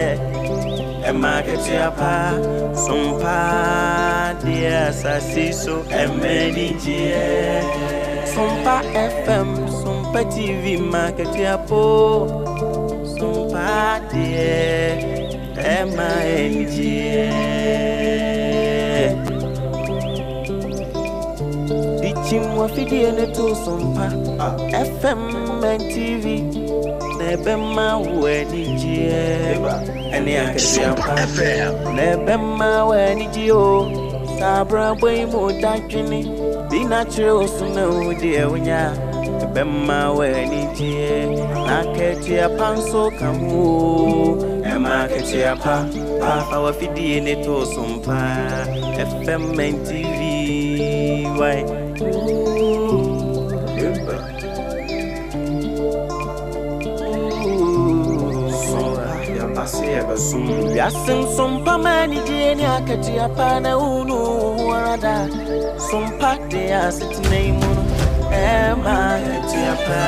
Ɛma akatua pa, som pa deɛ asase so ɛma anigyeɛ. Sompa FM, Sompa TV ma akatua po, sompa deɛ ɛma anigyeɛ. Dikyim wafidie ne to Sompa FM and TV na ɛbɛma wo anigyeɛ. Ɛne akatua pa na ɛbɛma wo anigyeɛ o. Saa abrabɔ yi mu dadwene bi na kyerɛ wo so na wo deɛ wonya ɛbɛma wo anigyeɛ. Na akatua pa nso ka ho o. Ɛma akatua pa pa fa wafidie ne to Sompa FM and TV. Why? Wiase nsompa ma anigye ne akatua pa na wonu wo ho ara da. Sompa de asetena yi mu no ɛma akatua pa.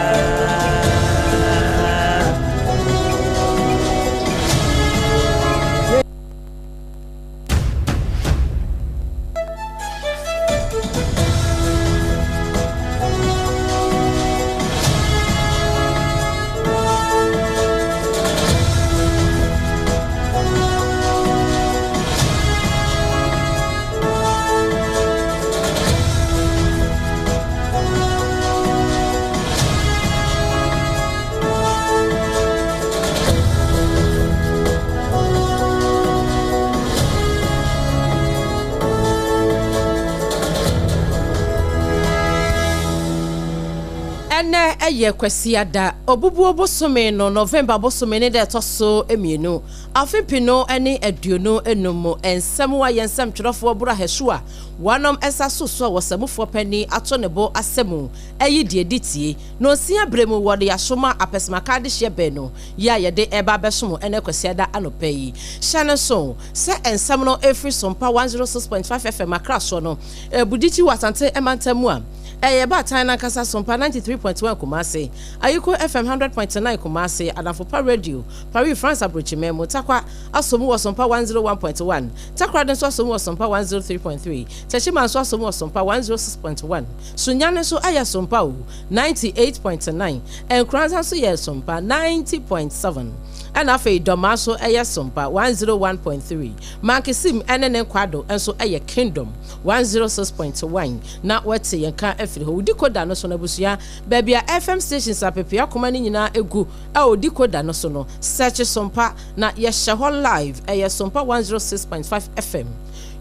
Ɛnnɛ yɛ Kwasiada, Obubuo bosome no, November bosome ne da ɛtɔ so mmienu, afe mpenu ne 25 mu. Nsɛm a yɛn nsɛmtwerɛfoɔ Bora Hesua wɔnom nsa so so a wɔsamufoɔ panin ato ne bo asɛ mu ayi deɛ ɛdi tie. Nonsia berɛ mu wɔde asoma apɛsɛmaka adehyeɛ baanu yi a yɛde reba abɛsom wo ɛnnɛ Kwasiada anɔpa yi. Hyɛ no nso sɛ nsɛm no refiri Sompa 106.5 FM Accra soɔ no, Budikyi wɔ Asante mantam mu a, ɛyɛ Baatan no ankasa Sompa 93.1 Kumasi, Ayiko FM 100.9 Kumasi, Adamfo Pa Radio, Paris France Abrokyiman mu, Tarkwa asɔ mu wɔ Sompa 101.1, Takoradi nso asɔ mu wɔ Sompa 103.3, Techiman nso asɔ mu wɔ Sompa 106.1, Sunyani nso ayɛ Sompa o. 98.9, Nkoranza nso yɛ Sompa 90.7, ɛna afei Dɔmaa nso yɛ Sompa 101.3, Mankesim ne ne Nkwado nso yɛ Kingdom 106.1 na wɔte yɛn ka afiri hɔ. Wo decoder no so no abusua, baabi a FM stations apepea koma no nyinaa gu a wo decoder no so no, search Sompa na yɛhyɛ hɔ live, ɛyɛ Sompa 106.5 FM.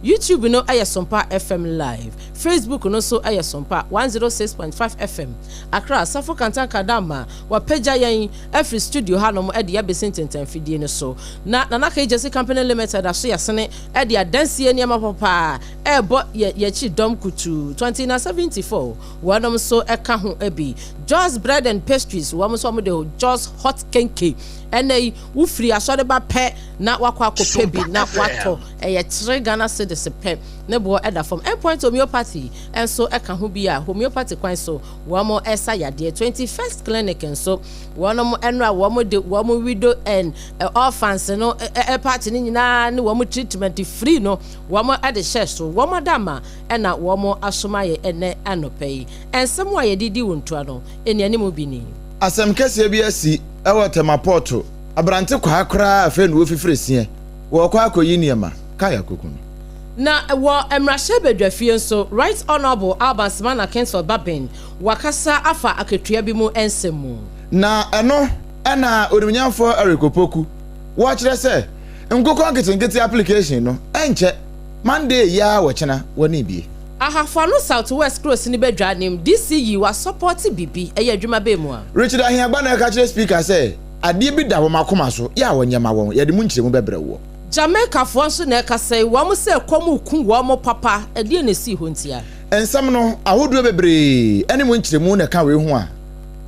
YouTube no yɛ Sompa FM Live. Facebook no nso yɛ Sompa 106.5 FM. Accra, Safo Kantanka Dama wapagya yɛn afiri studio hanom de abɛsi ntentanfidie no so. Na Nana Kay Gyasi Company Limited aso yɛasene de adansie nneɛma papa rebɔ yɛn akyi dɔm kutuu. 20 na 74 wɔnom nso ka ho bi. Jos Bread and Pastries wɔn nso wɔde Jos Hot Kenke. Ɛnnɛ yi wofiri asɔre ba pɛ na wakɔ akɔpɛ bi na watɔ. Ɛyɛ 3 Ghana cedis pɛ. Ne boɔ da fam. Endpoint Homeopathy nso ka ho bi a homeopathy kwan so wɔn sa yadeɛ. 21st Clinic nso wɔn nnora wɔn de wɔn widow and orphans no party no nyinaa ne wɔn treatment free no wɔn de hyɛ so. Wɔn adama na wɔn asoma yɛ ɛnɛ anɔpa yi. Nsɛm a yɛde di wo ntoa no, nnuanim bi ni. Asɛm kɛseɛ bi asi wɔ Tema Port. Aberante kwaa koraa afei na wɔfifiri seɛ wɔrekɔ akɔyi nneɛma kae akɔku no. Na wɔ mmarahyɛbadwafie nso, Right Honourable Alban Sumana Kingsford Bagbin wakasa afa akatua bi mu nsɛm mu. Na ɛno na Onimnyamfoɔ Eric Opoku wɔkyerɛ sɛ nkokɔ nketenkete application no ɛnkyɛ Monday yi ara wɔkyena wɔne bie. Ahafo-Ano South West kuro sini badwa anim DC yi wasɔpɔte bibi ɛyɛ adwuma bɛɛ mu a. Richard Ahiagbah na ɛka kyerɛ Speaker sɛ adeɛ bi da wɔn akoma so yɛ a wɔnyɛ ma wɔn, yɛde mu nkyerɛmu bɛbrɛ woɔ. Jamaicafoɔ nso na ɛkasa yi, wɔn sɛ ɛkɔm reku wɔn papa, ɛdeɛn na ɛsii hɔ ntia? Nsɛm no ahodoɔ bebree ne mu nkyerɛmu na ɛka wei ho a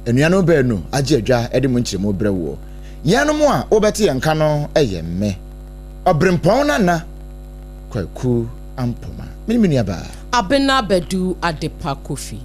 anuanom baanu agye adwa de mu nkyerɛmu brɛ woɔ. Yɛnom a wobɛte yɛn nka no yɛ me, Ɔberempɔn Nana Kwaku Ampoma, me ne me nuabaa. Abena Badu Adepa Kofi.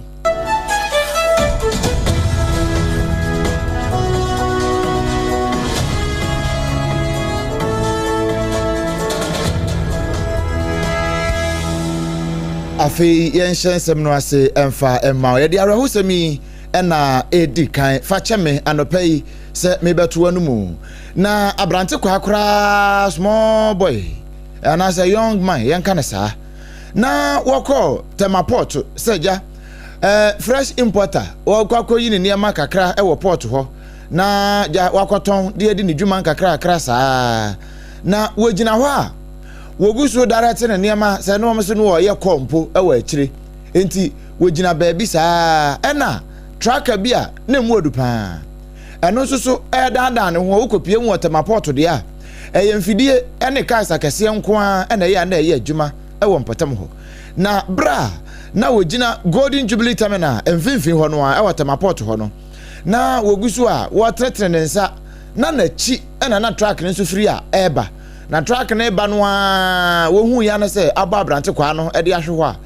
Afei yɛnhyɛ nsɛm no ase mfa mma wo. Yɛde awerɛhosɛm yi na ɛredi kan. Fa kyɛ me anɔpa yi sɛ mebɛto w'anomu. Na aberante kwaa koraa, small boy, anaasɛ young man, yɛnka no saa, na wɔkɔɔ Tema Port sɛ gya eh, fresh importer, wɔkɔ akɔyi ne nneɛma kakra wɔ port hɔ na gya wakɔtɔn de adi ne dwuma nkakrakra saa. Na wɔgyina hɔ a wɔgu so direct ne nneɛma sɛ ne wɔn so no wɔyɛ kɔɔ mpo wɔ akyire. Enti wɔgyina baabi saa ɛna traka bi a na emu adu paa ɛno nso so ɛredaadaa ne ho a wokɔpie mu wɔ Tema Port deɛ a ɛyɛ mfidie ne cars akɛseɛ nko ara na ɛyɛ a na ɛyɛ adwuma wɔ mpɔtam hɔ. Na berɛ a na wɔgyina Golden Jubilee Terminal mfimfini hɔ no ara wɔ Tema Port hɔ no, na wɔgu so a wɔretenetene ne nsa na n'akyi na na truck no nso firi a ɛreba. Na truck no reba no ara wɔhuu ya no sɛ abɔ aberante kwaa no de ahwe hɔ a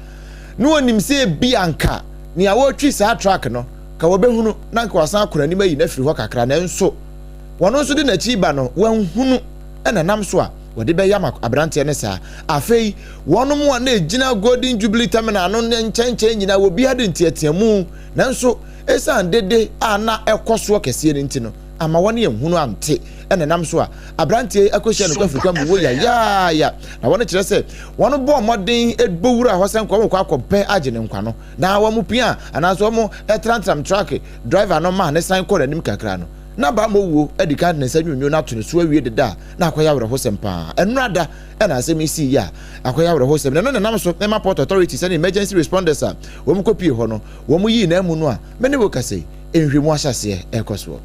na wɔnim sɛ ebi anka nea wɔretwi saa truck no ka wɔbɛhunu na anka wasan akɔ n'anim ayi no afiri hɔ kakra, nanso wɔn nso de n'akyi ba no wɔanhunu na nam so a wɔde bɛyam aberanteɛ no saa. Afei wɔnom a na ɛgyina Golden Jubilee Terminal no ne nkyɛnkyɛn nyinaa wɔbiara de nteateamu, nanso ɛsiane dede a na ɛkɔ soɔ kɛseɛ no nti no ama wɔne anhunu ante na nam so a aberanteɛ yi akɔhyia no kwafirikwa mu wɔ yayaaya. Na wɔn kyerɛ sɛ wɔn bɔɔ mmɔden bɔ wura hɔ sɛ nka wɔn kɔ akɔpɛ agye ne nkwa no, na wɔn pia anaasɛ wɔn trantram truck driver no maa ne san kɔɔ n'anim kakra no, na bammɔ wuo adi kan de ne nsa nwunwunu no ato ne so awie deda a na akɔyɛ awerɛhosɛm paa. Ɛnnora da na asɛm yi sii yi a akɔyɛ awerɛhosɛm, na ɛno na ɛnam so ma Port Authority sɛne emergency responders a wɔn kɔpie hɔ no wɔn yii n'amu no a me ne wo kasa yi nhwɛmu ahyɛaseɛ rekɔ soɔ.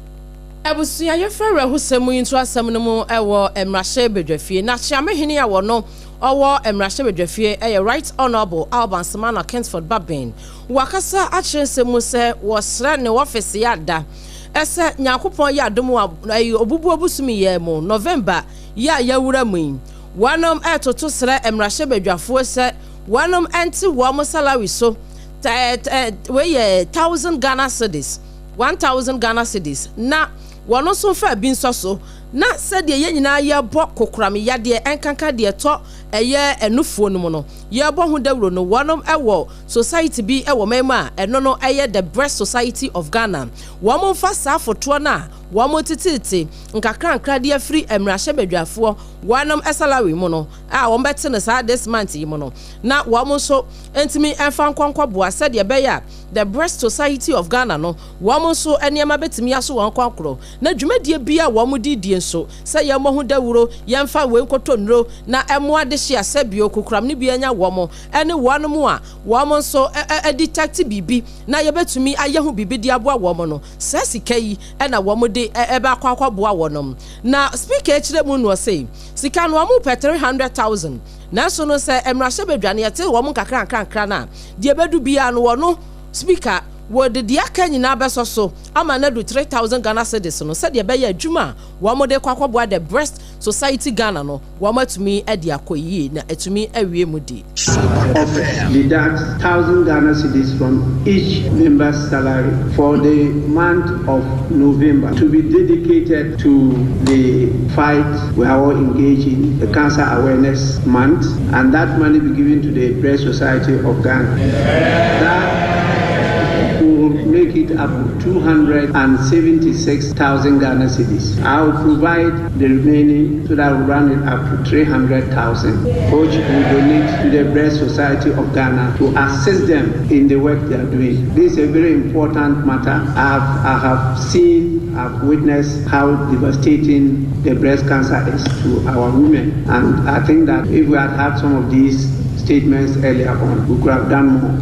Abusua yɛfrɛ awerɛhosɛm yi nto asɛm no mu wɔ mmarahyɛbadwafie na Kyeamehene a wɔno ɔwɔ mmarahyɛbadwafie yɛ Right Honourable Alban Sumana Kingsford Bagbin. Wakasa akyerɛ nsɛm mu sɛ wɔsrɛ ne wɔfese ada sɛ Nyankopɔn yɛ adom a ɛyɛ obubuo bosome yi mu, November, yi a yɛawura mu yi, wɔnom retoto srɛ mmarahyɛbadwafoɔ sɛ wɔnom nte wɔn salary so, wei yɛ thousand Ghana cedis, 1000 Ghana cedis, na wɔn nso mfa bi nsɔ so, na sɛdeɛ yɛn nyinaa yɛbɔ kokoram yadeɛ nkanka deɛ ɛtɔ ɛyɛ ɛnufoɔ no mu no, yɛbɔ ho dawuro no, wɔnom wɔ Society bi wɔ man mu a ɛno no ɛyɛ The Breast Society of Ghana. Wɔn mfa saa fotoɔ no a wɔn teteete nkakrankra de afiri mmarahyɛbadwafoɔ wɔnom salary mu no a wɔn bɛte no saa this month yi mu no na wɔn nso ntumi mfa nkɔ nkɔboa sɛdeɛ ɛbɛyɛ a The Breast Society of Ghana no wɔn nso nneɛma bɛtumi aso wɔn kɔn na dwumadie biara a wɔn de redie nso sɛ yɛmmɔ ho dawuro, yɛmfa wei nkɔtɔ nnuro na ɛmmoa dehye a sɛbio kokoram no bi anya wɔn ne wɔnom a wɔn nso detect biribi na yɛbɛtumi ayɛ ho biribi de aboa wɔn no, saa sika yi na wɔn de bɛakɔ akɔboa wɔnom. Na Speaker kyerɛ mu no ɔse, sika no wɔn pɛ 300,000, nanso no sɛ mmarahyɛbadwa no yɛte wɔn nkakrankra no a, deɛ ɛbɛdu biara no wɔno, Speaker, wɔde deɛ aka nyinaa bɛsɔ so ama no adu 3,000 Ghana cedis no sɛdeɛ ɛbɛyɛ adwuma a wɔn de kɔ akɔboa The Breast Society Ghana no wɔatumi de akɔ yie na atumi awie mu di. Deduct 1,000 Ghana cedis from each member's salary for the month of November to be dedicated to the fight we are all engaged in, the Cancer Awareness Month, and that money be given to the Breast Society of Ghana. That will make it up to 276,000 Ghana cedis. I will provide the remaining so that we run it up to 300,000, which we donate to the Breast Society of Ghana to assist them in the work they are doing. This is a very important matter. I have seen, I've witnessed how devastating the breast cancer is to our women. And I think that if we had had some of these statements earlier on, we could have done more.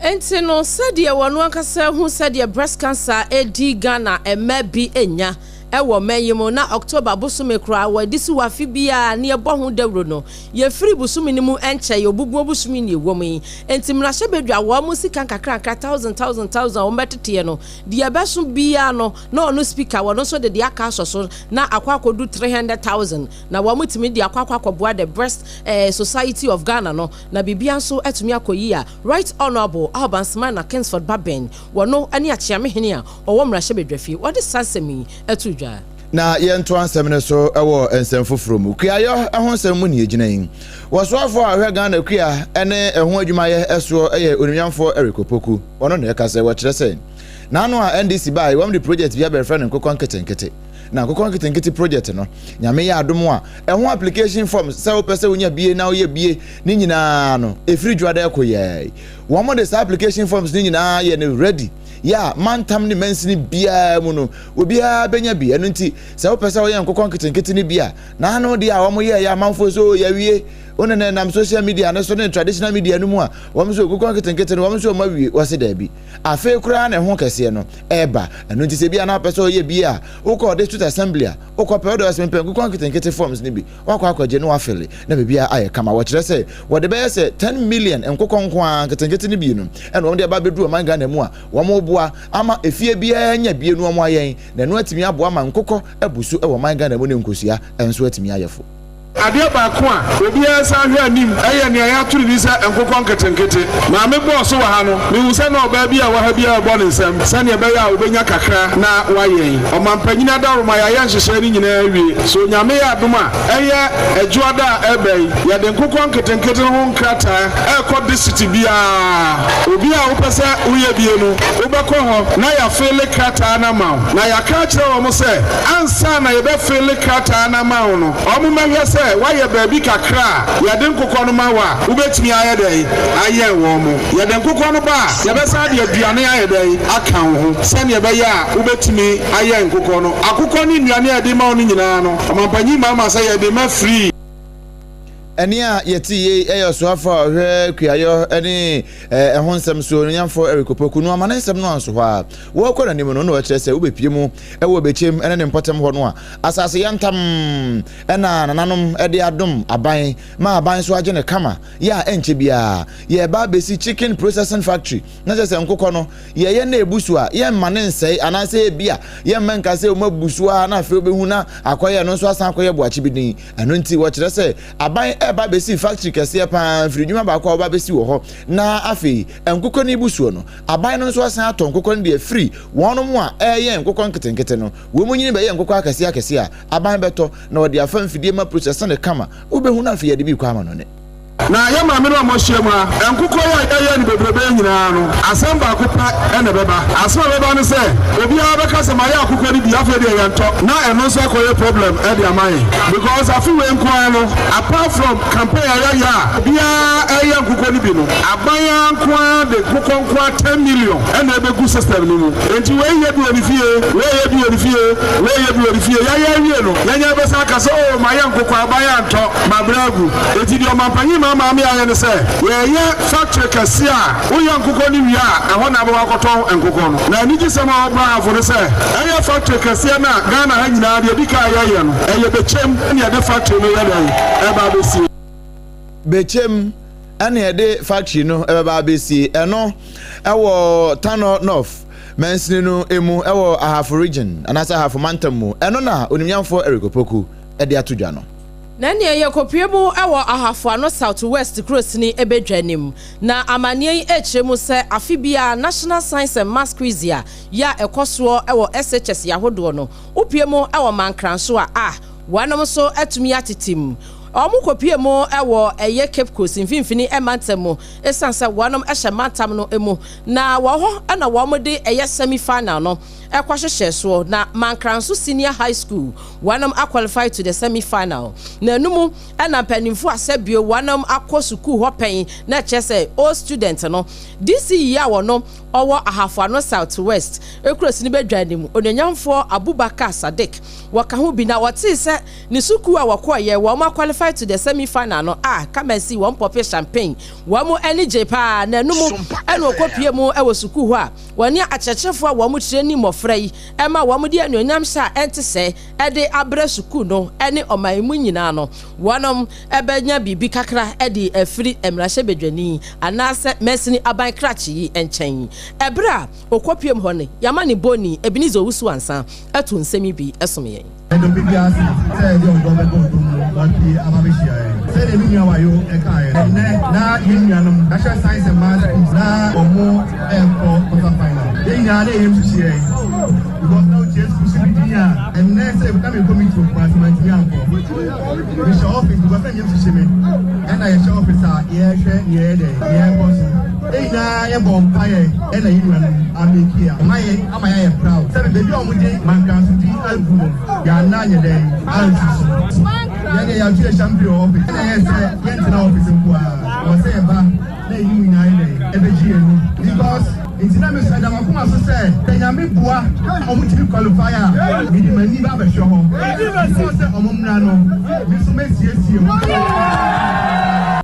Enti no, sɛdeɛ wɔn ankasa hu sɛdeɛ breast cancer edi Ghana mmaa bi nya wɔ ɔman yi mu na October bosome koraa wɔde si hɔ afe biara na yɛbɔ ho dawuro no, yɛfiri bosome no mu nkyɛe, obubuo bosome na ɛwɔ mu yi. Enti mmarahyɛbadwa wɔn sika nkakrankra thousand thousand thousand a wɔbɛteteɛ no, deɛ ɛbɛso biara no na ɔno speaker wɔno nso de deɛ aka asɔ so na akɔ akɔdu 300,000 na wɔtumi de akɔ akɔ akɔboa The Breast Society of Ghana no na biribiara nso atumi akɔ yie a Right Honourable Alban Smyrna Kingsford Bagbin, wɔno ne Akyeamehene a ɔwɔ mmarahyɛbadwafie, wɔde saa nsɛm yi too dwa. Na yɛntoa nsɛm no so wɔ nsɛm foforɔ mu. Kuayɔ ho nsɛm mu ne yɛgyina yi. Wɔsoafoɔ a ɔhwɛ Ghana kua ne ɛho adwumayɛ soɔ yɛ Onimnyamfoɔ Eric Opoku. Ɔno na ɛka sɛ wɔkyerɛ sɛ n'ano a NDC baeɛ wɔn de project bi abɛfrɛ no nkokɔ nketenkete. Na nkokɔ nketenkete project no, Nyame yɛ adom a, ɛho application forms sɛ wopɛ sɛ wonya bie na woyɛ bie ne nyinaa no, ɛfiri dwoada ɛkɔ yɛɛ. Wɔn de saa application forms ne nyinaa yɛ no ready yɛ a mantam ne mansini biara mu no obiara bɛnya bi. Ɛno nti sɛ wopɛ sɛ woyɛ nkokɔ nketenkete no bi a, n'ano deɛ a wɔn yɛɛ yɛ amanfoɔ sɛ o yɛawie, wo ne nam social media no so ne traditional media no mu a, wɔn nso nkokɔ nketenkete no wɔn nso wɔn awie, wɔse daabi. Afei koraa na ɛho kɛseɛ no ɛreba. Ɛno nti sɛ bi a na wopɛ sɛ ɔyɛ bi a, wokɔ district assembly a, wokɔ pɛ wode ɔsɛ mepɛ nkokɔ nketenkete forms no bi, wakɔ akɔgye na wafele na biribiara ayɛ kama. Wɔkyerɛ sɛ wɔde bɛyɛ sɛ 10 million nkokɔ nko ara nketenkete no bi no ɛna wɔn de aba abɛduru ɔman Ghana mu a wɔreboa ama efie biara anya bie no wɔn ayɛn na ɛno atumi aboa ma nkokɔ abu so wɔ ɔman Ghana mu ne nkosua nso atumi ayɛ fo. Adeɛ baako a obiara san hwɛ anim yɛ nea yɛato ne din sɛ nkokɔ nketenkete. Maame bɔɔ so wɔ ha no, mehuu sɛ na ɔbaa bi a ɔwɔ ha biara rebɔ ne nsam sɛnea ɛbɛyɛ a ɔbɛnya kakra na wayɛn. Ɔmampanyin adaworoma, yɛayɛ nhyehyɛe no nyinaa awie. Sɛ Onyame yɛ adom a, ɛyɛ Ɛdwoada a ɛreba yi, yɛde nkokɔ nketenkete no ho nkrataa rekɔ district biara. Obi a wopɛ sɛ woyɛ bie no, wobɛkɔ hɔ na yɛafeele krataa no ama wo. Na yɛaka akyerɛ wɔn sɛ ansa na yɛbɛfeele krataa no ama wo no, wɔmmɛhwɛ sɛ woayɛ baabi kakra a yɛde nkokɔ no ma wo a, wobɛtumi ayɛ dɛn ayɛn wɔn. Yɛde nkokɔ no ba a, yɛbɛsan de aduane ayɛ dɛn aka wo ho sɛdeɛ ɛbɛyɛ a wobɛtumi ayɛn nkokɔ no. Akokɔ ne nnuane a yɛde ma wo no nyinaa no, Ɔmampanyin Mahama sɛ yɛde ma free. Ɛnne a yɛte yei yɛ ɔsoafo a ɔhwɛ kuayɔ ne ɛho nsɛm so, Onuonyamfo Eric Opoku no ama ne nsɛm no anso hɔ a. Wɔrekɔ n'anim no na ɔkyerɛ sɛ wobepue mu wɔ Bekyem ne ne mpɔtam hɔ no a, asase yantam na nananom de adom aban ma aban nso agye no kama yɛ a ɛnkyɛ biara yɛreba abesi chicken processing factory na kyerɛ sɛ nkokɔ no yɛyɛ na ebu so a, yɛmma no nsɛe, anaasɛ ebia yɛmma nka sɛ wɔabu so ara na afei wobehu na akɔyɛ ɛno nso asan akɔyɛ boakye bi din. Ɛno nti, wɔkyerɛ sɛ aban reba abesi factory kɛseɛ paa, mfiridwuma baako a wɔba abesi wɔ hɔ, na afei nkokɔ no rebu soɔ no, aban no nso asan atɔ nkokɔ no de afiri wɔnom a ɛreyɛn nkokɔ nketenkete no, wɔn nyini bɛyɛ nkokɔ akɛseɛ akɛseɛ a, aban bɛtɔ na wɔde afa mfidie ma process no kama, wobɛhu na afei yɛde bi rekɔ amanɔne. Na yɛn maame no a moahyia mu ha, nkokɔ yi a yɛyɛ no bebrebe yi nyinaa no, asɛm baako pɛ na ɛbɛba. Asɛm a ɛbɛba ne sɛ, obiara bɛka sɛ, Mayɛ akokɔ no bi, afei deɛ yɛntɔ. Na ɛno nso akɔyɛ problem de ama yɛn. Because afe wei nko ara no, apart from campaign a yɛayɛ a obiara reyɛ nkokɔ no bi no, aban ara nko ara de nkokɔ nko ara ten million na ɛbɛgu system no mu. Enti wei yɛ bi wɔ ne fie, wei yɛ bi wɔ ne fie, wei yɛ bi wɔ ne fie. Yɛayɛ awie no, yɛn nyinaa bɛsan aka sɛ, Oh, mayɛ nkokɔ, aban antɔ, mabrɛ agu. Enti deɛ ɔmampanyin maa maame ayɛ ne sɛ, yɛreyɛ factory kɛseɛ a woyɛ nkokɔ no wie a, ɛhɔ na wobɛkɔ akɔtɔn nkokɔ no. Na anigyesɛm a ɛwɔ Brahafo ne sɛ, ɛyɛ factory kɛseɛ no a Ghana ha nyinaa deɛ ɛdi kan a yɛyɛ no, ɛyɛ Bekyem na yɛde factory no yɛ dɛn? Ɛreba abɛsie. Bekyem na yɛde factory no bɛba abɛsie. Ɛno ɛwɔ Tano North mansini no mu ɛwɔ Ahafo Region anaasɛ Ahafo Mantam mu. Ɛno na Onimnyamfoɔ Eric Opoku de ato dwa no. Na neɛ yɛkɔpue mu wɔ Ahafo Ano South West kurosini badwa anim. Na amaneɛ yi rekyerɛ mu sɛ afe biara National Science and Maths Quiz a yɛ a ɛkɔ soɔ wɔ SHS ahodoɔ no, wopue mu wɔ Mankranso a, a wɔnom nso atumi atete mu. Wɔn kɔpue mu wɔ ɛyɛ Cape Coast mfimfini mantam mu ɛsiane sɛ wɔnom hyɛ mantam no mu na wɔ hɔ na wɔn de ɛyɛ semi final no kɔhyehyɛɛ soɔ na Mankranso Senior High School wɔnom a qualify to the semi final na ɛno mu na mpaninfoɔ a sɛbio wɔnom akɔ sukuu hɔ pɛn na ɛkyerɛ sɛ old student no DC yi a wɔno ɔwɔ Ahafo Ano South West kurosini badwa anim Onuonyamfoɔ Abubakar Sadiq wɔka ho bi na wɔtee sɛ ne sukuu a wɔkɔɔyɛ wɔn a qualify to the semi final no a kamasi wɔn pɔpe champagne wɔn ani gyee paa na ɛno mu na ɔkɔpie mu wɔ sukuu hɔ a Wɔne akyerɛkyerɛfo a wɔkyerɛ mmofra yi ma wɔde anuonyamhyɛ a ɛnte sɛɛ de abrɛ sukuu no ne ɔman mu nyinaa no, wɔbɛnya biribi kakra de afiri mmarahyɛbadwani anaasɛ mansini aban krakye yi nkyɛn. Bere a okopiam hɔ no, yɛama ne boni Ebenezer Owusu-Ansah ato nsɛm yi bi som yɛn. Yɛda obi biara ase sɛ yɛde ɔdɔ bɛbɔ ɔdɔ mu na wapue aba abɛhyia yɛn. Sɛdeɛ me nua Wayo kaeɛ no, ɛnnɛ na yɛn nuanom National Science and Maths Schools na wɔn rekɔ quarter final. Yɛn nyinaa na yɛn yam hyehye yɛn because na wotie schools bi din a. a ɛnnɛ sɛ na mekɔ meeting wɔ Kumasi mantumi ankɔ. Mehyɛ office because na nneɛma hyehyɛ me. Ɛna yɛhyɛ office a yɛrehwɛ nea ɛyɛ dɛ nea ɛkɔ so. Yɛn nyinaa yɛbɔ mpaeɛ ɛna yɛn nuanom ameki a ama yɛn ama yɛayɛ proud sɛ baabi a wɔde Mankranso din agu no yɛanna anyɛ dɛn ansi so. Yɛn deɛ yɛato yɛn champagne wɔ office ɛna ɛyɛ sɛ yɛntena office nko ara ɛwɔ sɛ yɛba na yɛne mo nyinaa yɛ dɛn ɛbɛgye yɛn ani because nti na mesɔ ɛda m'akoma so sɛ sɛ Nyame boa na ɔmo tumi qualify a mede m'ani ba abɛhwɛ hɔ before sɛ ɔmo mmra no me nso mɛsiesie hɔ.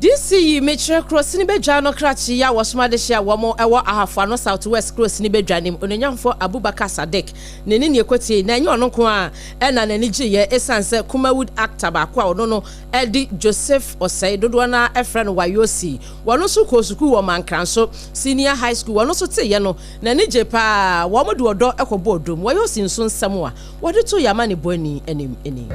DC yi mekyerɛ kuro sini badwa no krakye yi a wɔsom adehye a wɔn wɔ Ahafo Ano South West kuro sini badwa no mu Onuonyamfoɔ Abubakar Sadiq ne ne nie kɔtiei na ɛnyɛ ɔno nko ara na n'ani gyeeɛ ɛsiane sɛ Kumawood actor baako a ɔno no de Joseph Osei dodoɔ no ara frɛ no Wayosi wɔno nso kɔɔ sukuu wɔ Mankranso Senior High School wɔno nso teeɛ no n'ani gyee paa wɔn de ɔdɔ kɔbɔɔ dom Wayosi nso nsɛm a wɔde too yɛn amanebɔni anim ni.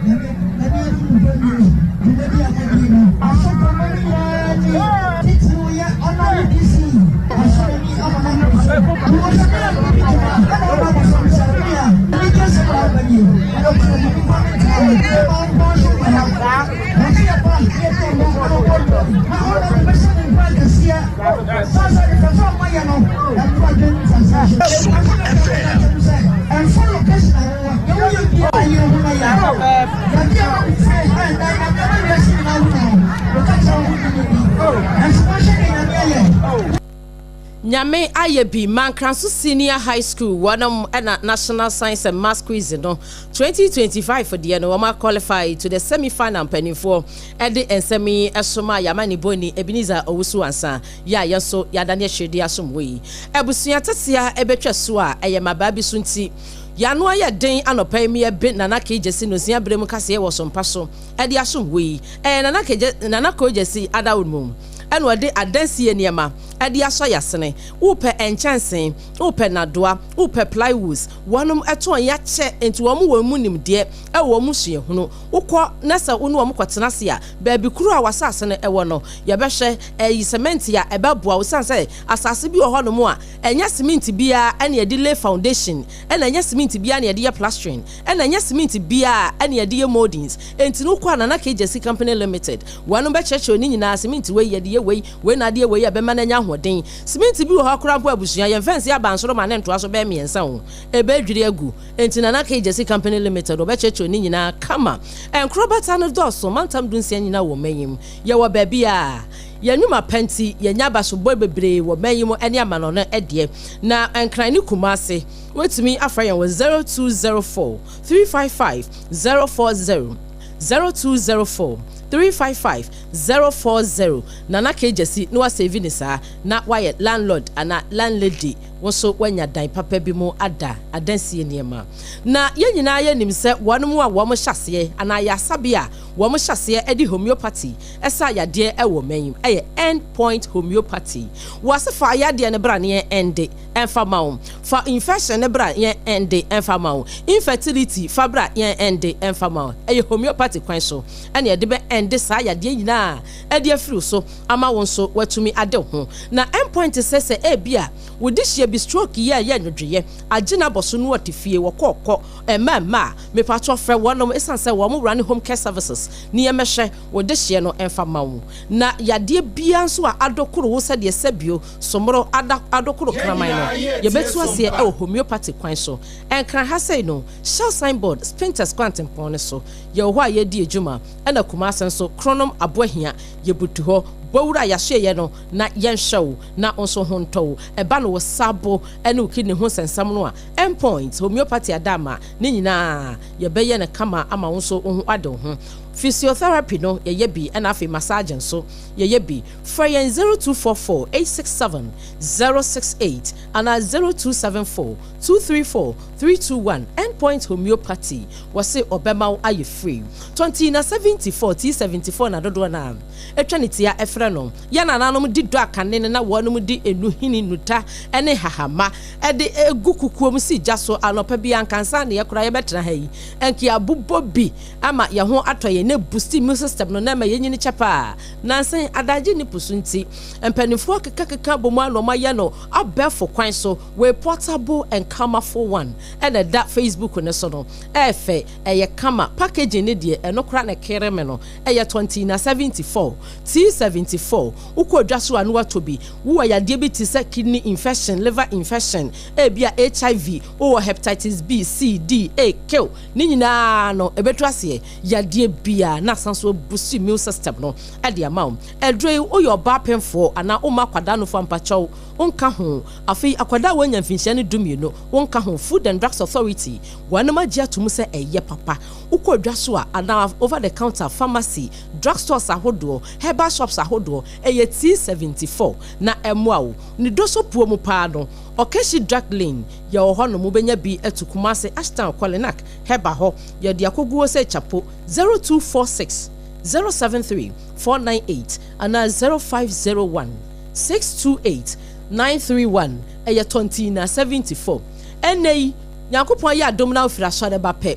Nyame ayɛ bi, Mankranso Senior High School wɔnom na National Science and Maths Quiz no 2025 deɛ no wɔn a-qualify to the semi-final. Mpanimfoɔ de nsɛm yi somaa yɛn amanebɔni Ebenezer Owusu-Ansah yi a yɛn nso yɛadane akyire de asom wo yi. Abusua tetea bɛtwa su a ɛyɛ mmabaa bi so nti, yɛn ano ayɛ den anɔpa yi me yɛbe Nana Kay Gyasi Nonsia berɛ mu kaseɛ wɔ so mpa so de asom wo yi. Ɛyɛ Nana Kay Nana Kay Gyasi adaworo mu ɛna ɔde adansie nneɛma de asɔ yasene. Wopɛ nkyɛnsee, wopɛ nnadoa, wopɛ plywoods, wɔnom tɔn yakyɛ nti wɔn wɔ mu nimdeɛ wɔ wɔn suahunu. Wokɔ na sɛ wo ne wɔn kɔtena ase a, baabi koro a w'asase no wɔ no, yɛbɛhwɛ, ɛyi cement a ɛbɛboa wo. Esiane sɛ asase bi wɔ hɔnom a, ɛnyɛ cement biara na yɛde lay foundation, ɛna ɛnyɛ cement biara na yɛde yɛ plastering, ɛna ɛnyɛ cement biara na yɛde yɛ mouldings. Enti no wokɔ a Nana K. Gyasi Company Limited, wɔnom bɛkyerɛkyerɛ wo ne nyinaa, cement wei yɛde yɛ wei, wei na adeɛ wei a ɛbɛma no anya ahoɔden. Cement bi wɔ hɔ koraa mpo a abusua, yɛmfa nsi abansoro ma ne ntoa so bɛyɛ mmiɛnsa o, ɛbɛdwiri agu. Enti Nana Kay Gyasi Company Limited wɔbɛkyerɛkyerɛw ne nyinaa kama. Nkorabata no dɔɔso, mantam dunsia nyinaa wɔ ɔman yi mu. Yɛwɔ baabi a yɛn nnwuma pa nti yɛanya abasobɔ bebree wɔ ɔman yi mu ne amanɔne deɛ. Na Nkran ne Kumasi, wobɛtumi afrɛ yɛn wɔ 0204 355 040, 0204 355 040. Nana Kay Gyasi na wasave ne saa na wayɛ landlord anaa landlady. Wo nso woanya dan papa bi mu ada adansie nneɛma. Na yɛn nyinaa yɛnim sɛ wɔnom a wɔn hyɛ aseɛ anaa ayaresabea a wɔn hyɛ aseɛ de homeopathy sa yadeɛ wɔ ɔman yi mu yɛ End Point Homeopathy. Wo ase fa yadeɛ no bra na yɛn ɛnde ɛmfa ma wo. Fa infection no bra yɛn ɛnde ɛmfa ma wo. Infertility fa bra yɛn ɛnde ɛmfa ma wo. Ɛyɛ homeopathy kwan so ɛna yɛde bɛ ɛnde saa yadeɛ nyinaa ɛde afiri wo so ama wo nso woatumi ade wo ho. Na End Point sɛ sɛ ebia Wo dehyeɛ bi stroke yi a ɛyɛ nwodwoeɛ agye no abɔ so no ɔte fie wɔkɔ kɔ ɛma ɛma a mepakyɛw frɛ wɔnom ɛsiane sɛ wɔn runne home care services ne yɛmɛhwɛ wo dehyeɛ no ɛmfa ma wo na yadeɛ biara nso a adokoro wo sɛdeɛ sɛbio somoro ada adokoro kraman no yɛbɛtu aseɛ ɛwɔ homeopathy kwan so Nkran ha sei no Shell signboard Spintex kwantempɔn no so yɛwɔ hɔ a yɛredi adwuma ɛna Kumase nso Kronom Aboahia yɛbutu hɔ Bɔwura yɛasoɛyɛ no na yɛnhwɛ wo na wo nso ho ntɔ wo. Ɛba no wo sabo ne wo kidney ho nsɛnsɛm no a, Endpoint Homeopathy Adaama ne nyinaa yɛbɛyɛ no kama ama wo nso wo ho ade wo ho. Physiotherapy no yɛyɛ bi ɛna afei massage nso yɛyɛ bi. Frɛ yɛn 0244 867 068 anaa 0274 234 321. Endpoint Homeopathy wɔse ɔbɛma wo ayɛ free. Tɔnti na 74 T74 na dodoɔ no ara atwa ne tia frɛ. frɛ no. Yɛn nananom di dɔ akane no na wɔnom de nnuhini, nnuta ne hahama de gu kukuo mu si gya so anɔpa biara anka ansa na yɛkora yɛbɛtena ha yi anka yɛabobɔ bi ama yɛn ho atɔ yɛn na ɛbusti immune system no na ɛma yɛnyini kyɛ paa. Nansa yi adagye nni po so nti mpanimfoɔ akekakeka abɔ mu a na wɔayɛ no abɛɛfo kwan so. Wei portable and camaful one ɛna ɛda Facebook no so no. Ɛyɛ fɛ, ɛyɛ kama, packaging no deɛ ɛno koraa na ɛkere me no. Ɛyɛ tɔntina 74, T74, wokɔ dwa so a na woatɔ bi. Wowɔ yadeɛ bi te sɛ kidney infection, liver infection, ebia HIV, wowɔ hepatitis B, C, D, A, K, ne nyinaa no ɛbɛtu aseɛ. Yadeɛ biara na asan so abusu immune system no de ama wo. Aduro yi woyɛ ɔbaa pemfoɔ anaa woma akwadaa nufoɔ a mpakyɛw wonka ho. Afei akwadaa a wanya mfinhyia no 12 wonka ho. Food and Drugs Authority wɔnom agye ato mu sɛ ɛyɛ papa. Wokɔ dwa so a anaa over the counter, pharmacy, drug stores ahodoɔ, herbal shops ahodoɔ, ɛyɛ T74 na ɛmmoa wo. Ne doso puo mu paa no, Ɔkɛhyi Drug Lane yɛwɔ hɔ nom, wobɛnya bi atu Kumasi, Ashtown, Kɔlenak, Herbal hɔ. Yɛde akoguo sɛ Chapo 0246 073 498 anaa 0501 628 931. Ɛyɛ Tɔntina 74. Ɛnnɛ yi, Nyankopɔn ayɛ adom na wofiri asɔre ba pɛ,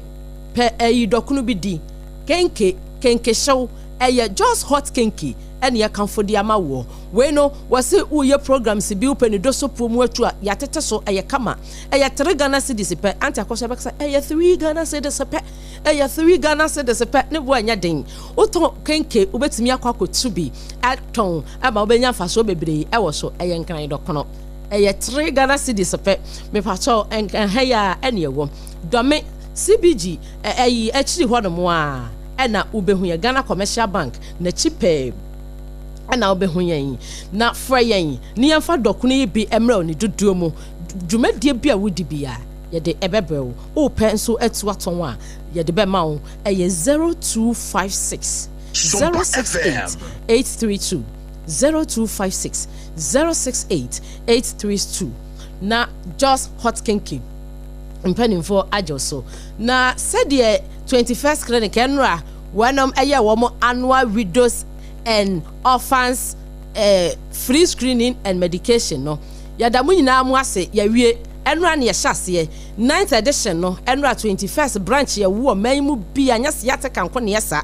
pɛ ɛyi dɔkono bi di. Kenke, kenke hyew, ɛyɛ Jos Hot Kenke ɛne yɛkamfo de ama woɔ. Wei no, wɔse woreyɛ programs bi, wopɛ ne doso puo mu atu a, yɛatete so, ɛyɛ kama. Ɛyɛ 3 Ghana cedis pɛ. Auntie Akosua bɛka sɛ, ɛyɛ 3 Ghana cedis pɛ, ɛyɛ 3 Ghana cedis pɛ, ne boɔ ɛnyɛ den. Wotɔn kenke, wobɛtumi akɔ akɔtu bi atɔn ama wobɛnya mfasoɔ bebree ɛwɔ so. Ɛyɛ nkran dɔkono. Ɛyɛ 3 Ghana cedis pɛ. Mepakyɛw, ɛha yi ara ɛne ɛwɔ. Dɔme, CBG, ɛyi akyiri hɔ nom a ɛna wobɛhu yɛn. Ghana Commercial Bank n'akyi pɛɛ ɛna wobɛhu yɛn. Na frɛ yɛn ne yɛmfa dɔkono yi bi mmrɛ wo ne dodoɔ mu. Dwumadie bi a wodi biara yɛde ɛbɛbrɛ wo. Wopɛ nso atu atɔn a yɛde bɛma wo. Ɛyɛ 0256 068 832, 0256 068 832. Na Jos Hot Kenke mpanimfoɔ agye wo so. Na sɛdeɛ 21st Clinic ɛnora wɔnom ɛyɛ wɔn annual widows and orphans free screening and medication no, yɛda mo nyinaa mo ase. Yɛwie ɛnora ne yɛhyɛ aseɛ 9th edition no ɛnora. 21st branch yɛwɔ ɔman mu bi a nyɛ sciatica nko ne yɛsa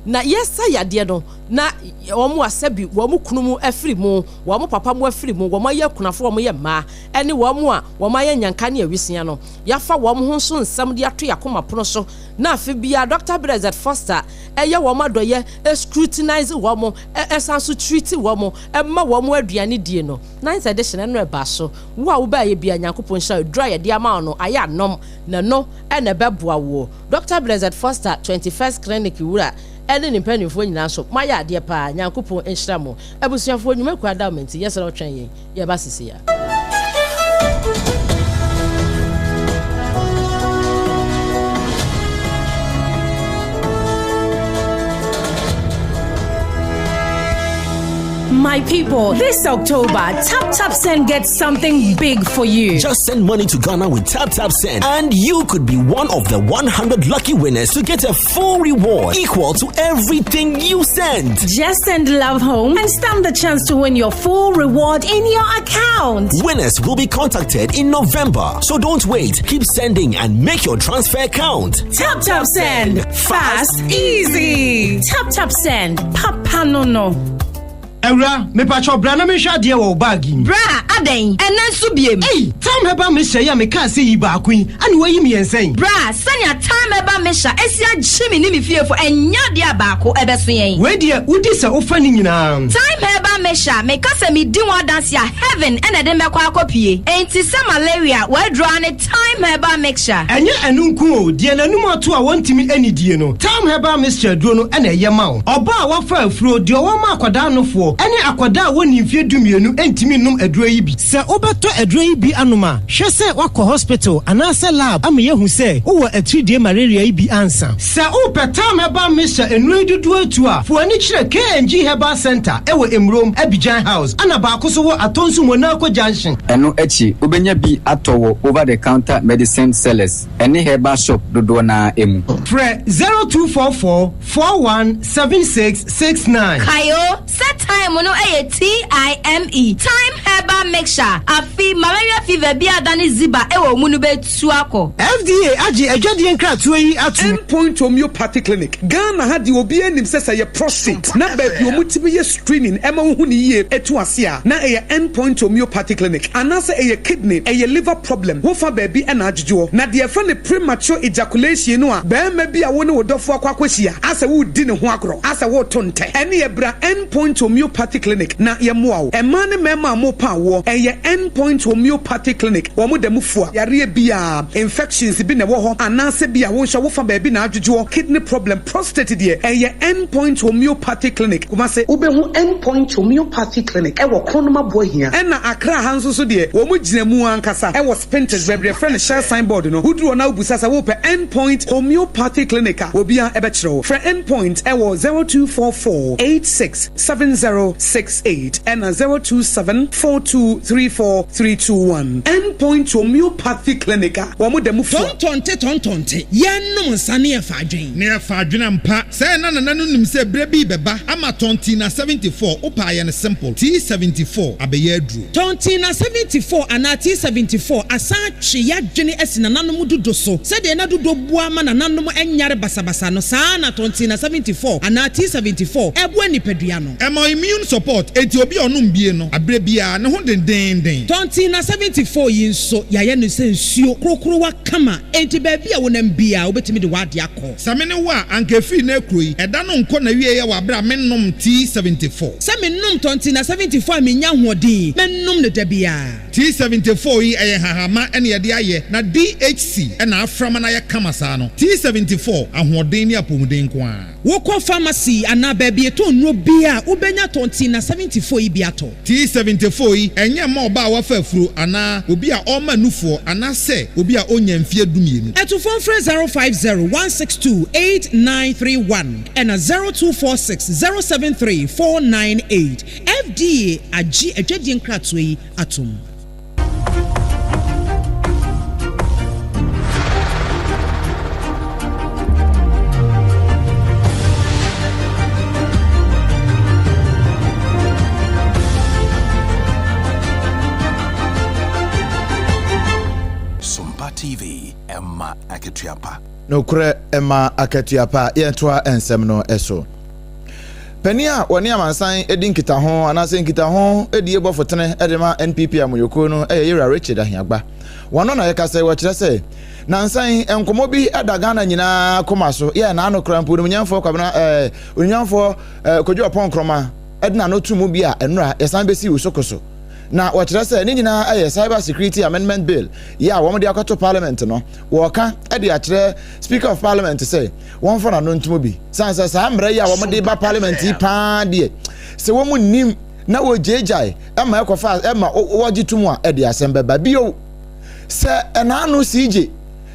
na yɛsa yadeɛ no, na wɔn asɛbi wɔn kunu mu afiri mu, wɔn papa mu afiri mu, wɔn ayɛ akunafoɔ, wɔn yɛ mmaa, ɛne wɔn a wɔn ayɛ nyanka ne awisia no, yɛafa wɔn ho nso nsɛm de ato yɛakoma pono so. Na afe bia Dr. Brezet Foster ɛyɛ wɔn adɔyɛ, scrutinize wɔn, ɛsan so treat wɔn, ɛma wɔn aduane die no. 9th edition ɛno ɛba so. Wo a wobɛyɛ bia, Nyankopɔn hyɛ aduru a yɛde ama wo no ayɛ anom na no ɛna ɛbɛboa wo. Dr. Brezet Foster, 21st Clinic wura, ɛne ne mpanimfoɔ nyinaa nso, moayɛ adeɛ paa. Nyankopɔn nhyira mo. Abusuafoɔ, nnwumakuo ada mo nti yɛsrɛ wotwɛn yɛn, yɛba sisi ya. My people, this October, Tap Tap Send gets something big for you. Just send money to Ghana with Tap Tap Send, and you could be one of the 100 lucky winners to get a full reward equal to everything you send. Just send love home and stand the chance to win your full reward in your account. Winners will be contacted in November, so don't wait. Keep sending and make your transfer count. Tap Tap Send. Fast, easy. Tap Tap Send. Papa no no. Awura, mepakyɛw, bra na menhwɛ adeɛ wɔ wo bag yi mu. Bra, adɛn, ɛnɛ nso biem? Ei, Time Herbal Mixture yi a mekaa sɛ yi baako yi, ane wayi mmiɛnsa yi. Bra, sɛnea Time Herbal Mixture esi agye me ne me fiefo, ɛnyɛ adeɛ a baako ɛbɛso yɛn. Wei deɛ, wodi sɛ wofa ne nyinaa. Time Herbal Mixture, meka sɛ medi ho adanse a, heaven ɛna ɛde mɛkɔ akɔpie. Enti sɛ malaria, wɔadura ne Time Herbal Mixture. Ɛnyɛ ɛno nko o, deɛ n'anum ato a wɔntumi anidie no, Time Herbal Mixture duro no ɛna ɛyɛ ma wo. Ɔbaa a wafa afuro, deɛ ɔwɔ ma akwadaa nofoɔ, ɛne akwadaa a wɔnni mfeɛ 12 ntumi nnom aduro yi. bi. Sɛ wobɛtɔ aduro yi bi anom a, hwɛ sɛ woakɔ hospital anaasɛ lab ama yɛahu sɛ wowɔ atiridie malaria yi bi ansa. Sɛ wopɛ Tam Herbal Mixture nnuro yi dodoɔ atu a, fa w'ani kyerɛ KNG Herbal Centre wɔ Emurom, Abidjan House, ɛna baako nso wɔ Atonsu Monaco Junction. Ɛno akyi, wobɛnya bi atɔ wɔ over the counter medicine sellers ne herbal shop dodoɔ no ara mu. Frɛ 0244 41 76 69. Kae o, sɛ thyme no yɛ TIME, Thyme Herbal Mixture, afe malaria fever bi a adane ziba wɔ wo mu no bɛtu akɔ. FDA agye adwadie nkratoɔ yi atom. End Point Homeopathy Clinic, Ghana ha deɛ obiara nim sɛ sɛ ɛyɛ prostate na baabi a wɔtumi yɛ screening ɛma wohu no yie ɛtu ase a na ɛyɛ End Point Homeopathy Clinic anaasɛ ɛyɛ kidney, ɛyɛ liver problem wofa baabi ɛna adwodwoɔ. Na deɛ yɛfrɛ no premature ejaculation no a barima bi a wo ne wo dɔfoɔ akɔ akɔhyia asɛ woredi ne ho agorɔ asɛ woreto ntɛ ɛneɛ bra End Point Homeopathy Clinic na yɛmmoa wo. Mmaa ne mmarima a morepa awoɔ ɛyɛ End Point Homeopathy Clinic wɔn da mu fua yareɛ biara, infections bi na ɛwɔ hɔ anaasɛ bi a wo nso wofa baabi na adwodwoɔ, kidney problem, prostate deɛ ɛyɛ End Point Homeopathy Clinic, Kumasi. Wobɛhu End Point Homeopathy Clinic wɔ Kronum Aboahia. Ɛna Accra ha nso so deɛ wɔn gyina mu ankasa wɔ Spintex baabi a yɛfrɛ no Shell sign board no. Woduru hɔ na wobisa sɛ wopɛ End Point Homeopathy Clinic a, obiara bɛkyerɛ wo. Frɛ End Point wɔ 0244 86 7068 ɛna 027 4234 321. End Point Homeopathy Clinic a wɔn da mu fua. Tɔntɔnte tɔntɔnte, yɛnnom nsa ne yɛfa adwen. Ne yɛfa adwen ampa. Sɛɛ na nana no nim sɛ berɛ bi rebɛba ama Tɔntina 74, wopɛ a yɛ no simple, T74 abɛyɛ aduro. Tɔntina 74 anaa T74 asan atwe y'adwene asi nananom dudo so. Sɛdeɛ na dudo boa ma nananom nyare basabasa no, saa ara na Tɔntina 74 anaa T74 boa nipadua no. Ɛma immune support, enti obi a ɔnom bie no, aberɛ biara, ne ho dendeenden. Tɔntina 74 yi nso, yɛayɛ no sɛ nsuo korokorowa kama, enti baabi a wonam biara, wobɛtumi de w'adeɛ akɔ. Sɛ me ne wo a, anka ɛfiri nnɛ rekuro yi, ɛda no nkɔ n'awieɛ wɔ aberɛ a mennom T74. Sɛ menom Tɔntina 74 a mennya ahoɔden, mɛnom no da biara. T74 yi, ɛyɛ nhahamma na yɛde ayɛ, na DHC na afra ma no ayɛ kama saa no. T74, ahoɔden ne apɔmuden nko ara. Wokɔ pharmacy anaa baabi yɛtɔn nnuro biara a, wobɛnya Tɔntina 74 yi bi atɔ. T74 yi, ɛnyɛ mma ɔbaa a wafa afuro anaa obi a ɔrema nufoɔ anaasɛ obi a ɔnnya mfeɛ dumienu. Atufoɔ mfrɛ 050 162 8931 ɛna 0246 073 498. FDA agye adwadie nkratoɔ yi atom. Sompa TV, ɛma akatua pa. Nokorɛ ɛma akatua pa. Yɛntoa nsɛm no so. Panin a wɔne amansan di nkitaho anaasɛ nkitaho die bɔfo tene de ma NPP amanyɔkuo no yɛ Yewura Richard Ahiagba. Wɔno na yɛkasa yi wɔkyerɛ sɛ nansa yi nkɔmmɔ bi da Ghana nyinaa koma so yɛ n'ano kora mpo onimnyamfoɔ Kwabena ɛɛ onimnyamfoɔ ɛɛ Kojo Oppong Nkrumah de n'ano to mu bi a nnora yɛsan bɛsi Usoko so. Na wɔkyerɛ sɛ ne nyinaa yɛ Cyber Security Amendment Bill yɛ a wɔde akɔto Parliament no wɔka de akyerɛ Speaker of Parliament sɛ wɔmfa n'ano ntom bi sane sɛ saa mmara yi a wɔde ba parliament yi paa deɛ sɛ wɔn nnim na wɔgyaegyae ɛma ɛkɔfa ɛma wɔgye tom a ɛde asɛm bɛba bio sɛ ɛnaano siigye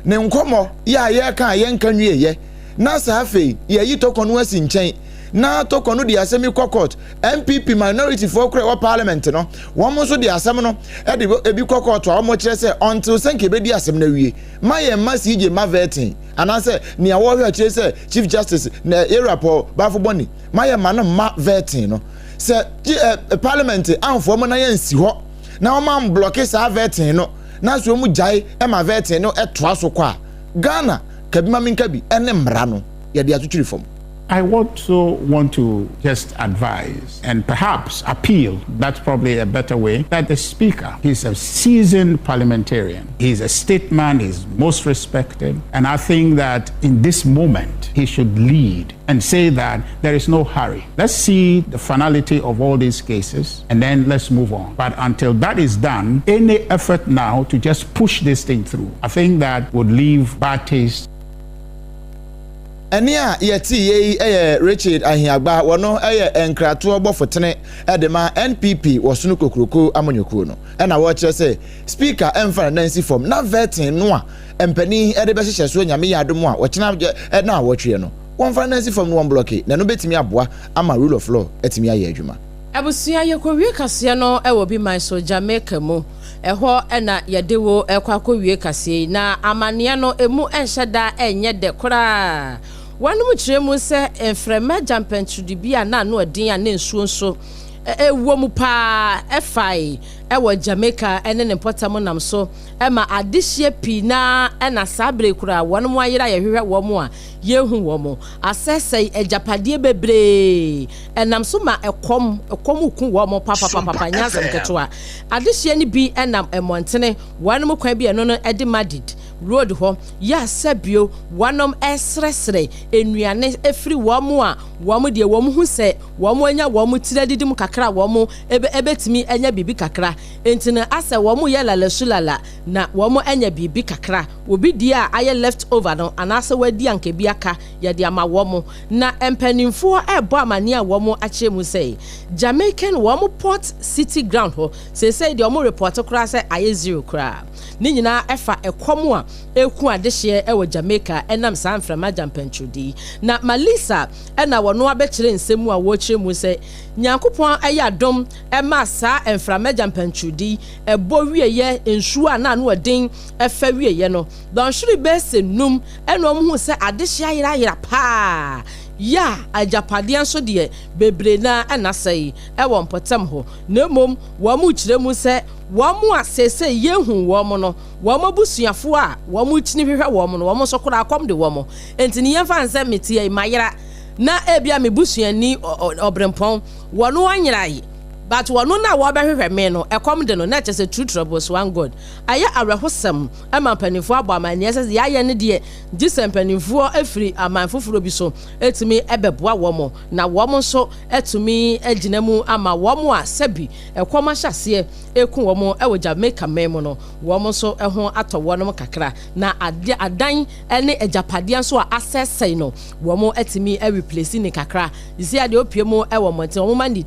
ne nkɔmmɔ yɛ a yɛreka a yɛnka nwieɛ na saa afei yɛyi tɔkɔ no asi nkyɛn na tɔkɔ no de asɛm yi kɔ court npp minority foɔ kora ɛwɔ parliament no wɔn nso de asɛm no ɛde ebi kɔ court a wɔn kyerɛ sɛ until sɛ nka ebedi asɛm no awie ma yɛn mma siigye ma vetting anaasɛ nea wɔhwɛ akyire sɛ Chief Justice na Yewura Paul Baffoe-Bonnie ma yɛ ma no mma vetting no sɛ eh, parliament amfoɔ mo na yɛnsi hɔ na wɔn amblɔke saa vetting no na so wɔn gyae ma vetting no ɛtoa so kɔ a Ghana kabi ma menka bi ɛne mmara no yɛde atwitwiri fam. I also want to just advise and perhaps appeal, that's probably a better way, that the Speaker, he's a seasoned parliamentarian, he's a statesman, he's most respected, and I think that in this moment he should lead and say that there is no hurry. Let's see the finality of all these cases and then let's move on. But until that is done, any effort now to just push this thing through, I think that would leave bad taste. Ɛnne a yɛteeɛ yi yɛ Richard Ahiagba, wɔno yɛ nkratoɔ bɔfotene de ma NPP wɔ Sono Kokroko amanyɔkuo no. Ɛna wɔkyerɛ sɛ Speaker mfa ne nan nsi fam na vetting no a mpanin de bɛhyehyɛ soɔ Nyame yɛ adom a ɔkyena naawɔtweɛ no, wɔmfa ne nan nsi fam na wɔmblɔke na ɛno bɛtumi aboa ama rule of law atumi ayɛ adwuma. Abusua, yɛkɔwie kaseɛ no wɔ bi man so, Jamaica mu. Ɛhɔ na yɛde wo rekɔ akɔwie kaseɛ yi. Na amaneɛ no, ɛmu nhyɛ da nyɛ dɛ koraa. Wɔnom kyerɛ mu sɛ mframa gyampantrudu bi a na ano ɔden a na nsuo nso wɔ mu pa ara fae wɔ Jamaica ne ne mpɔtam nam so ma adehyeɛ pii no ara na saa berɛ yi koraa wɔnom ayera yɛhwehwɛ wɔn a yɛnhu wɔn. Asɛesɛe agyapadeɛ bebree. Ɛnam so ma ɛkɔm, ɛkɔm reku wɔn papapapapa, ɛnyɛ asɛm ketewa. Adehyeɛ no bi nam mmɔntene, wɔnom kwan bi a ɛno no de Madid road hɔ, yɛ a sɛbio wɔnom resrɛsrɛ nnuane firi wɔn a wɔn deɛ wɔn hu sɛ wɔn anya wɔn tiri adidi mu kakra a wɔn bɛtumi anya biribi kakra. Nti no asɛ wɔn yɛ lalasulala na wɔn anya biribi kakra. Obi deɛ a ayɛ left over no anaasɛ wadi anka bi aka yɛde ama wɔn. Na mpaninfoɔ rebɔ amaneɛ a wɔn akyerɛ mu sɛ Jamaican wɔn port city ground hɔ seesei deɛ wɔn report koraa sɛ ayɛ zero koraa. Ne nyinaa ɛfa ɛkɔm a ɛreku adehyeɛ wɔ Jamaica ɛnam saa mframa gyampantrude yi. Na Malisa na wɔn abɛkyerɛ nsɛm mu a wɔrekyerɛ mu sɛ Nyankopɔn ayɛ adom maa saa mframa gyampantrude yi ɛbɔ wieɛ nsuo a na ano ɔden ɛfa wieɛ no dɔnhwere bɛyɛ sɛ num ɛna wɔn huu sɛ adehye ayerayera paa yɛ a agyapadeɛ nso deɛ bebree no ara na asɛe wɔ mpɔtam hɔ na mmom wɔn rekyerɛ mu sɛ wɔn a seesei yɛnhuu wɔn no wɔn abusuafoɔ a wɔn rekyini hwehwɛ wɔn no wɔn nso koraa kɔm de wɔn enti no yɛmfa no sɛ meteɛ yi mayera na ebia me busuani ɔbrempɔn wɔn anyerae but wɔn no a wɔrebɛhwehwɛ me no ɛkɔm de no na ɛkyɛ sɛ true troubles one God Ɛyɛ awerɛhosɛm ma mpanimfoɔ abɔ amanneɛ sɛ deɛ ayɛ no deɛ, gye sɛ mpanimfoɔ firi aman foforɔ bi so tumi bɛboa wɔn na wɔn nso atumi agyina mu ama wɔn a sɛbi ɛkɔm ahyɛ aseɛ reku wɔn wɔ Jamaica man mu no, wɔn nso ho atɔ wɔn kakra na adeɛ adan ne agyapadeɛ nso a asɛesɛe no wɔn atumi areplace ne kakra. Sisi adeɛ opie mu wɔ mmɔnten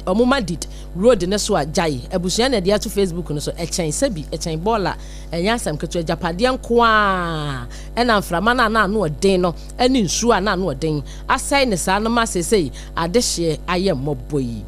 wɔn ma did Road no so a gyae abusua na ɛde ato Facebook no so ɛkyɛn sɛbi ɛkyɛn bɔɔla ɛnyɛ asɛm ketewa agyapadeɛ nko ara ɛna mframa no a na ano ɔden no ɛne nsuo a na ano ɔden asɛe ne saa no ma seesei adehyeɛ ayɛ mmɔbɔ yi.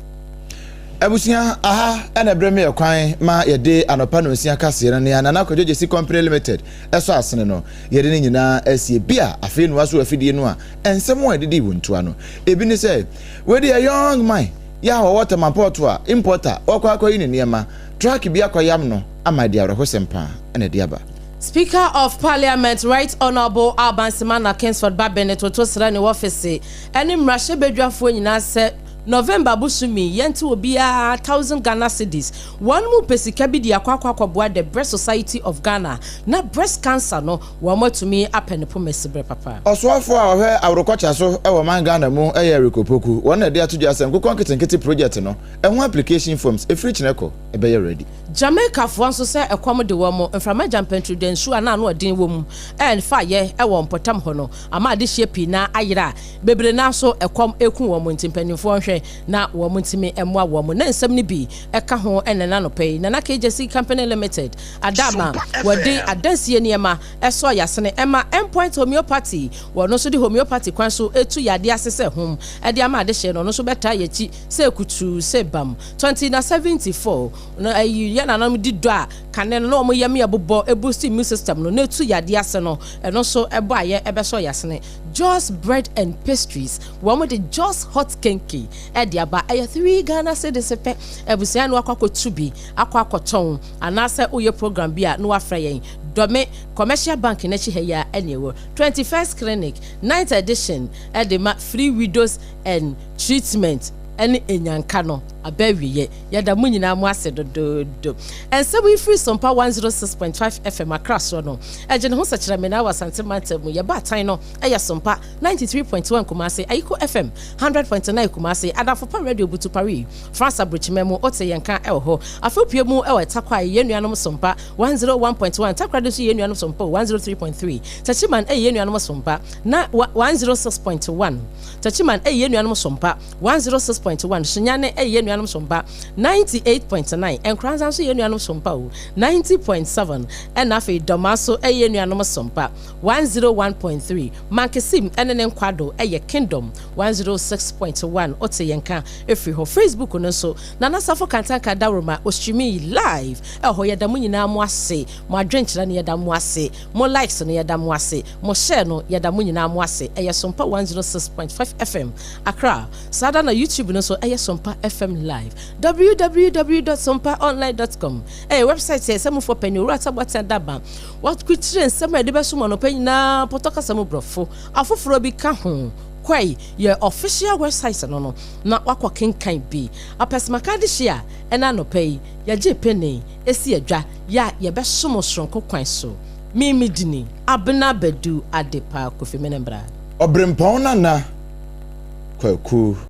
Abusua, aha na ɛbrɛ me yɛ kwan ma yɛde anɔpa nonsia kaseɛ no nea Nana Kwadwo Gyesi Company Limited ɛsɔ asene no, yɛde ne nyinaa asie. Bi a afei na waso afidie no a nsɛm a ɛdidi wo ntoa no, ebi ne sɛ, wei deɛ young man, Yɛ a ɔwɔ Tema Port a importer ɔkɔ akɔyi ne nneɛma, truck bi akɔyam no ama ɛde awerɛhosɛm paa na ɛde aba. Speaker of Parliament Right Honourable Alban Semana Kingsford Bagbin toto srɛ ne wɔfese ɛne mmarahyɛbadwafoɔ nyinaa sɛ November bosome yi yɛnte obiara thousand Ghana cedis wɔn mu pɛ sika bi de akɔ akɔ akɔboa the Breast Society of Ghana na breast cancer no wɔn atumi apɛ ne poma si berɛ papa. Ɔsoafoɔ a ɔhwɛ aworokɔkya so wɔ ɔman Ghana mu yɛ Eric Opoku. Wɔn na ɛde ato dwa sɛ nkokɔ nketenkete project no ɛho application forms ɛfiri kyena kɔ ɛbɛyɛ ready. Jamaicafoɔ nso sɛ ɛkɔm de wɔn, mframa gyampantru da nsuo a na ano ɔden wɔ mu ɛrefa yɛ wɔ mpɔtam hɔ no ama adehyeɛ pii no ara ayera a bebree no ara nso ɛkɔm reku wɔn nti mpanimfoɔ nhwɛ na wɔn ntumi mmoa wɔn. Na nsɛm no bi ka ho ɛnnɛ anɔpa yi. Nana Kegyesi Company Limited Adama wɔde adansie nneɛma sɔ yasene ɛma Endpoint Homeopathy, wɔno nso de homeopathy kwan so tu yadeɛ ase sɛ hom de ama adehyeɛ no, ɔno nso bɛtaa yɛakyi sɛ kutuu sɛ bam. 20 na 74 no ayi yɛ nananom di dɔ a kane no na wɔn yam yɛ bobɔ boost immune system no na ɛtu yadeɛ ase no, ɛno nso ɛbɔ ayɛ ɛbɛsɔ yasene. Jos Bread and Pastries, wɔn de Jos Hot Kenke de aba, ɛyɛ 3 Ghana cedis pɛ, abusua no akɔ akɔtu bi akɔ akɔtɔn. Anaasɛ woyɛ program bi a na wafrɛ yɛn. Dɔme, Commercial Bank no akyi ha yi ara ɛne ɛwɔ. 21st Clinic, Ninth Edition de ma free widows and treatment. ne Enyanka no aba awieɛ. Yɛda mo nyinaa mo ase dodoodo. Nsɛm yi firi Sompa 106.5 FM Accra soɔ no, ɛgye ne ho sɛkyerɛmena wɔ Asante mantam mu. Yɛn baatan no yɛ Sompa 93.1 Kumasi, Ayiko FM 100.9 Kumasi, Adamfo Pa Radio Butu Paris, France aburokyima mu, wote yɛn nka wɔ hɔ. Afei wopue mu wɔ Tarkwa, yɛn nuanom Sompa 101.1, Takoradi nso yɛn nuanom Sompa 103.3, Techiman yɛ yɛn nuanom Sompa na 106.1, Techiman yɛ yɛn nuanom Sompa 106.1, Sunyani yɛ yɛn nuanom Sompa 98.9, Nkoranza nso yɛ yɛn nuanom Sompa o 90.7, ɛna afei Dɔmaa nso yɛ yɛn nuanom Sompa 101.3, Mankesim ne ne nkwado yɛ Kingdom 106.1, wote yɛn nka firi hɔ. Facebook no nso, Nana Safo Kantanka Dawuruma, ɔstreami live ɛwɔ hɔ. Yɛda mo nyinaa mo ase, mo adwenkyerɛ no yɛda mo ase, mo likes no yɛda mo ase, mo share no yɛda mo nyinaa mo ase. Ɛyɛ Sompa 106.5 FM Accra. Saa da na YouTube no nso ɛyɛ Sompa FM Live. www.sompaonline.com ɛyɛ website yɛ sɛmufoɔ panyin Owura Taboatɛn Daba wɔkukyerɛ nsɛm a yɛde bɛsom anɔpa nyinaa, pɔtɔ kasa mu, borɔfo afoforɔ bi ka ho. Kwai yɛ official website no na wakɔ kenkan bi. Apɛsɛmaka de hyia ɛna anɔpa yi yɛgye pene esi adwa yɛ a yɛbɛsom soronko kwan so. Mimi dini Abena Badu Adepa Kofi Menembra. Ɔbrempɔn Nana Kwaku.